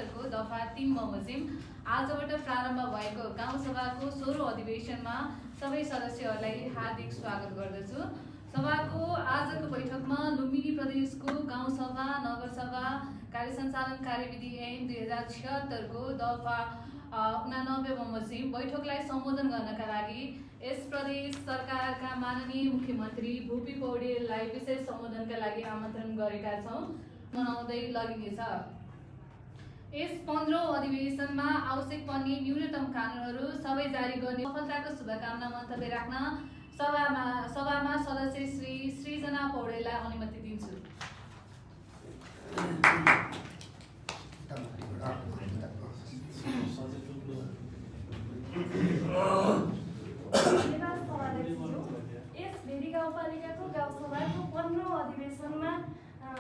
को दफा 3 बमोजिम आजबाट प्रारम्भ भएको गाउँसभाको 16औं अधिवेशनमा सबै सदस्यहरूलाई हार्दिक स्वागत गर्दछु। सभाको आजको बैठकमा लुम्बिनी प्रदेशको गाउँसभा नगरसभा कार्य सञ्चालन कार्यविधि ऐन 2076 को दफा 89 बमोजिम बैठकलाई सम्बोधन गर्नका लागि यस प्रदेश सरकारका माननीय मुख्यमन्त्री भूपी पौडेललाई विशेष सम्बोधनका लागि आमन्त्रण गरेका छौं। मनाउँदै लगिनेछ। यस 15औं अधिवेशनमा आवश्यक पर्ने न्यूनतम कानुनहरू सबै जारी गर्ने सफलताको शुभकामना मन्तव्य राख्न सभामा सदस्य श्री सृजना पौडेललाई अनुमति दिन्छु। यस भेरी गाउँपालिकाको गाउँसभाको 15औं अधिवेशनमा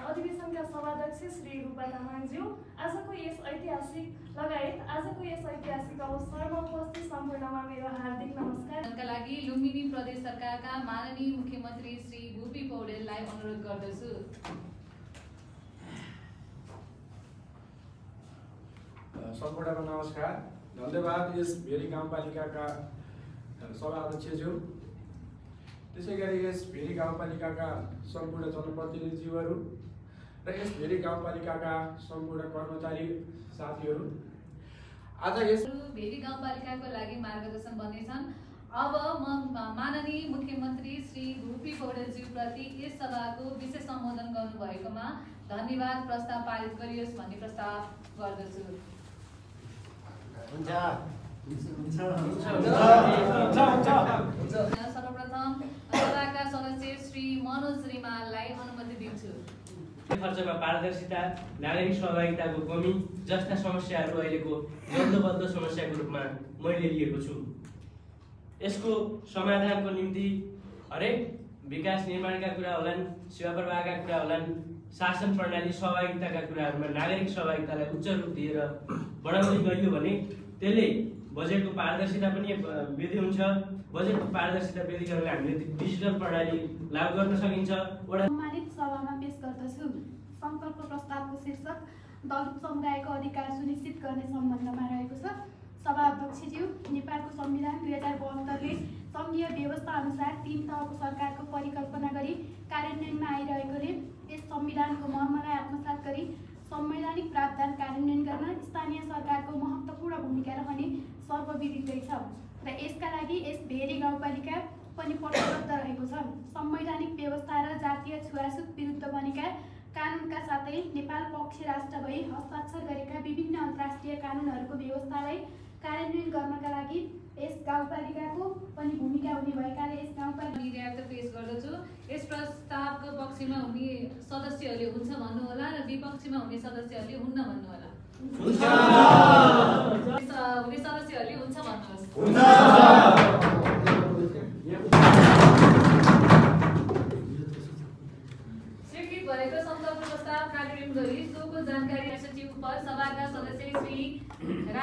अधिवेशनका सभाध्यक्ष श्री रूपा तामाङज्यू आजको यस ऐतिहासिक अवसरमा उपस्थित सम्पूर्णमा मेरो हार्दिक नमस्कार। का लागि लुम्बिनी प्रदेश सरकारका माननीय मुख्यमन्त्री श्री भूपी पौडेललाई अनुरोध गर्दछु। सम्पूर्णमा नमस्कार, धन्यवाद यस भेरी गाउँपालिकाका सभाध्यक्षज्यू, त्यसैगरी यस भेरी गाउँपालिकाका सम्पूर्ण जनप्रतिनिधिज्यूहरू र यस भेरी गाउँपालिकाका सम्पूर्ण कर्मचारी साथीहरू, आज यस भेरी गाउँपालिकाको लागि मार्गदर्शन बन्नेछन्। अब म माननीय मुख्यमन्त्री श्री भूपी पौडेलज्यू प्रति यस सभाको विशेष सम्बोधन गर्नुभएकोमा धन्यवाद प्रस्ताव पारित गरियोस् भन्ने प्रस्ताव गर्दछु। सर्वप्रथम सभाका सदस्य श्री मनोज रिमाललाई अनुमति दिन्छु। खर्चमा पारदर्शिता, नागरिक सहभागिताको कमी जस्ता समस्याहरू अहिलेको जल्दोबद्ध समस्याको रूपमा मैले लिएको छु। यसको समाधानको निम्ति हरेक विकास निर्माणका कुरा होलान्, सेवा प्रवाहका कुरा होलान्, शासन प्रणाली सहभागिताका कुराहरूमा नागरिक सहभागितालाई उच्च रूप दिएर बढाउँदै गइयो भने त्यसले बजेटको पारदर्शिता पनि वृद्धि हुन्छ। बजेटको पारदर्शिता वृद्धि गर्न हामीले डिजिटल प्रणाली लागू गर्न सकिन्छ। सम्मानित सभामा पेश गर्दछु। संकल्प प्रस्तावको शीर्षक दलित समुदायको अधिकार सुनिश्चित गर्ने सम्बन्धमा रहेको छ। सभाध्यक्षज्यू, नेपालको संविधान 2072 ले संघीय व्यवस्था अनुसार 3 तहको सरकारको परिकल्पना गरी कार्यान्वयनमा आइरहेकोले यस संविधानको मर्मलाई आत्मसात गरी संवैधानिक प्रावधान कार्यान्वयन गर्न स्थानीय सरकारको महत्त्वपूर्ण भूमिका रहने सर्वविदितै छ र यसका लागि यस भेरी गाउँपालिका पनि प्रतिबद्ध रहेको छ। संवैधानिक व्यवस्था र जातीय छुवाछुत विरुद्ध बनेका कानुनका साथै नेपाल पक्ष राष्ट्र भई हस्ताक्षर गरेका विभिन्न अन्तर्राष्ट्रिय कानुनहरूको व्यवस्थालाई कार्यान्वयन गर्नका लागि यस गाउँपालिकाको पनि भूमिका हुने भएकाले यस गाउँपालिका निर्यात पेश गर्दछु। यस प्रस्तावको पक्षमा हुने सदस्यहरूले हुन्छ भन्नुहोला र विपक्षमा हुने सदस्यहरूले हुन्न भन्नुहोला। हुन्छ। हुने सदस्यहरूले हुन्छ भन्नुहोस्। हुन्छ। स्वीकृत भएको संकल्प प्रस्ताव कार्यान्वयन गरी सोको जानकारी सचिव उप सभाका सदस्य श्री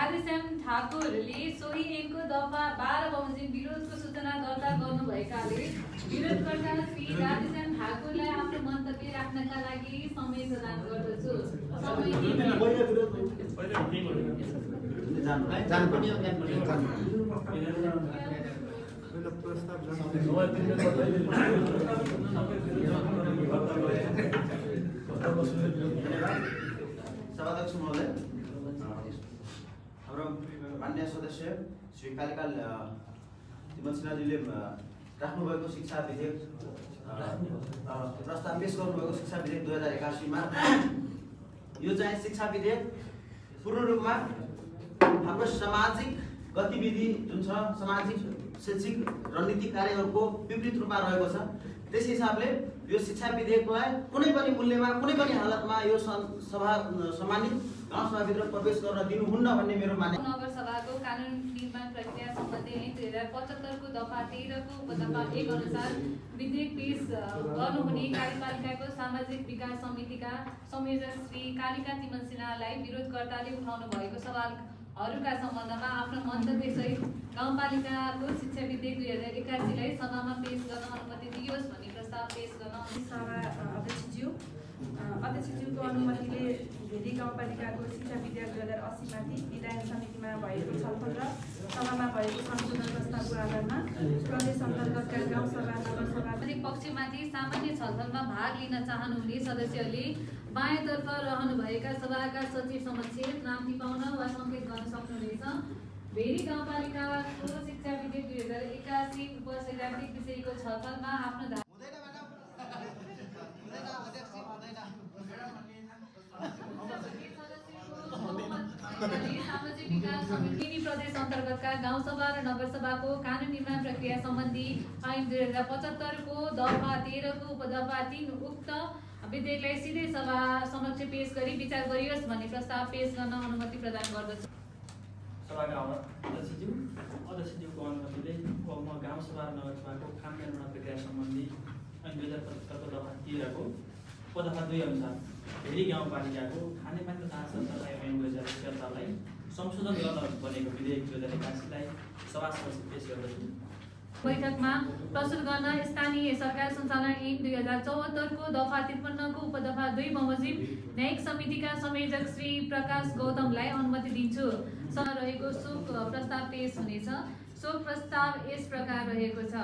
राधेश्याम ठाकुरले सोही ऐनको दफा 12 बमोजिम विरोधको सूचना दर्ता गर्नुभएकाले विरोधकर्ता श्री राधेश्याम ठाकुरलाई आफ्नो मन्तव्य राख्नका लागि समय प्रदान गर्दछु। सभाध्यक्ष महोदय, हाम्रो माननीय सदस्य श्री कालिका तिमल सिन्हाजीले राख्नुभएको शिक्षा विधेयक प्रस्ताव पेश गर्नुभएको शिक्षा विधेयक 2081 मा यो चाहिँ शिक्षा विधेयक पूर्ण रूपमा हाम्रो सामाजिक गतिविधि जुन छ सामाजिक शैक्षिक रणनीतिक कार्यहरूको विपरीत रूपमा रहेको छ। त्यस हिसाबले यो शिक्षा विधेयकलाई कुनै पनि मूल्यमा कुनै पनि हालतमा यो सम्मानित गाउँसभाभित्र प्रवेश गर्न दिनुहुन्न भन्ने मेरो मान्य। नगरसभाको कानुन निर्माण प्रक्रिया सम्बन्धी ऐन 2075 को दफा 13 को उपदफा 1 अनुसार विधेयक पेश गर्नुहुने कार्यपालिकाको सामाजिक विकास समितिका संयोजक श्री कालिका तिमल सिन्हालाई विरोधकर्ताले उठाउनु भएको सवालहरूका सम्बन्धमा आफ्नो मन्तव्य सहित गाउँपालिकाको शिक्षा विधेयक 2081 लाई सभामा पेश गर्न अनुमति दियोस् भन्ने प्रस्ताव पेश गर्न सभा अध्यक्षज्यूको अनुमतिले भेरी गाउँपालिकाको शिक्षा विधेयक 2080 माथि विधायन समितिमा भएको छलफल र सभामा भएको संशोधन प्रस्तावको आधारमा प्रदेश अन्तर्गतका गाउँसभा नगरसभा पक्षमाथि सामान्य छलफलमा भाग लिन चाहनुहुने सदस्यले बायाँतर्फ रहनुभएका सभाका सचिव समक्ष नाम टिपाउन वा सङ्केत गर्न सक्नुहुनेछ। भेरी गाउँपालिकाको शिक्षा विधेयक 2081 उपसैद्धान्तिक विषयको छलफलमा आफ्नो सामाजिक विकास समिति प्रदेश अन्तर्गतका गाउँसभा र नगरसभाको कानुन निर्माण प्रक्रिया सम्बन्धी ऐन 2075 को दफा 13 को उपदफा 3 उक्त विधेयकलाई सिधै सभा समक्ष पेश गरी विचार गरियोस् भन्ने प्रस्ताव पेश गर्न अनुमति प्रदान गर्दछु। सभाका अध्यक्षज्यूको अनुमतिले म गाउँसभा र नगरसभाको कानुन निर्माण प्रक्रिया सम्बन्धी ऐन 2075 को दफा 13 को उपदफा 2 अनुसार भेरी गाउँपालिकाको खानेपानी तथा सरसफाइ ऐन 2076 लाई संशोधन गर्न बनेको विधेयक 2081 लाई सभा समक्ष पेश गर्दछु। बैठकमा प्रस्तुत गर्न स्थानीय सरकार सञ्चालन ऐन 2074 को दफा 53 को उपदफा 2 बमोजिम न्यायिक समितिका संयोजक श्री प्रकाश गौतमलाई अनुमति दिन्छु। रहेको शोक प्रस्ताव पेश हुनेछ। शोक प्रस्ताव यस प्रकार रहेको छ।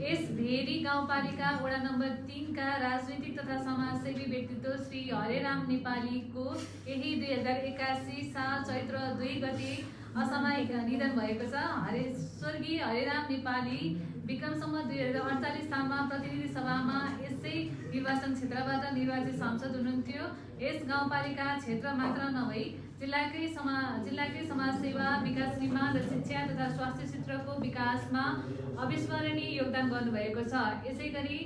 यस भेरी गाउँपालिका वडा नम्बर 3 का राजनीतिक तथा समाजसेवी व्यक्तित्व श्री हरेराम नेपालीको यही 2081 साल चैत्र 2 गते असामयिक निधन भएको छ। स्वर्गीय हरेराम नेपाली विक्रम सम्वत 2048 सालमा प्रतिनिधि सभामा यसै निर्वाचन क्षेत्रबाट निर्वाचित सांसद हुनुहुन्थ्यो। यस गाउँपालिका क्षेत्र मात्र नभई जिल्लाकै समाजसेवा विकास निर्माण र शिक्षा तथा स्वास्थ्य क्षेत्रको विकासमा अविस्मरणीय योगदान गर्नुभएको छ। यसैगरी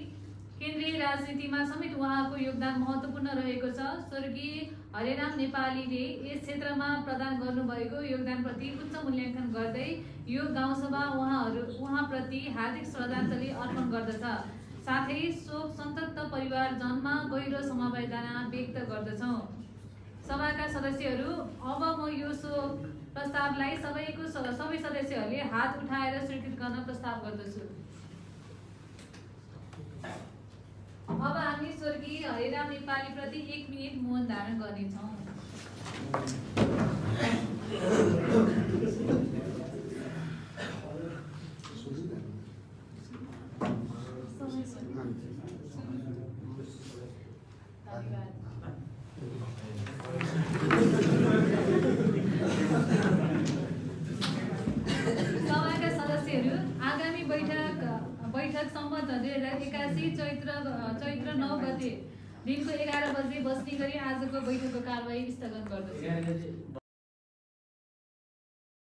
केन्द्रीय राजनीतिमा समेत उहाँको योगदान महत्त्वपूर्ण रहेको छ। स्वर्गीय हरेराम नेपालीले यस क्षेत्रमा प्रदान गर्नुभएको योगदानप्रति उच्च मूल्याङ्कन गर्दै यो गाउँसभा उहाँप्रति हार्दिक श्रद्धाञ्जली अर्पण गर्दछ। साथै शोक सन्तप्त परिवारजनमा गहिरो समवेदना व्यक्त गर्दछौँ। सभाका सदस्यहरू, अब म यो शोक प्रस्तावलाई सबै सदस्यहरूले हात उठाएर स्वीकृत गर्न प्रस्ताव गर्दछु। अब हामी स्वर्गीय हरेराम नेपाली प्रति 1 मिनेट मौन धारण गर्नेछौँ। सभाका सदस्यहरू, आगामी बैठक सम्बन्ध 2081 चैत्र 9 गते दिनको 11 बजे बस्ने गरी आजको बैठकको कारबाही स्थगन गर्दछु।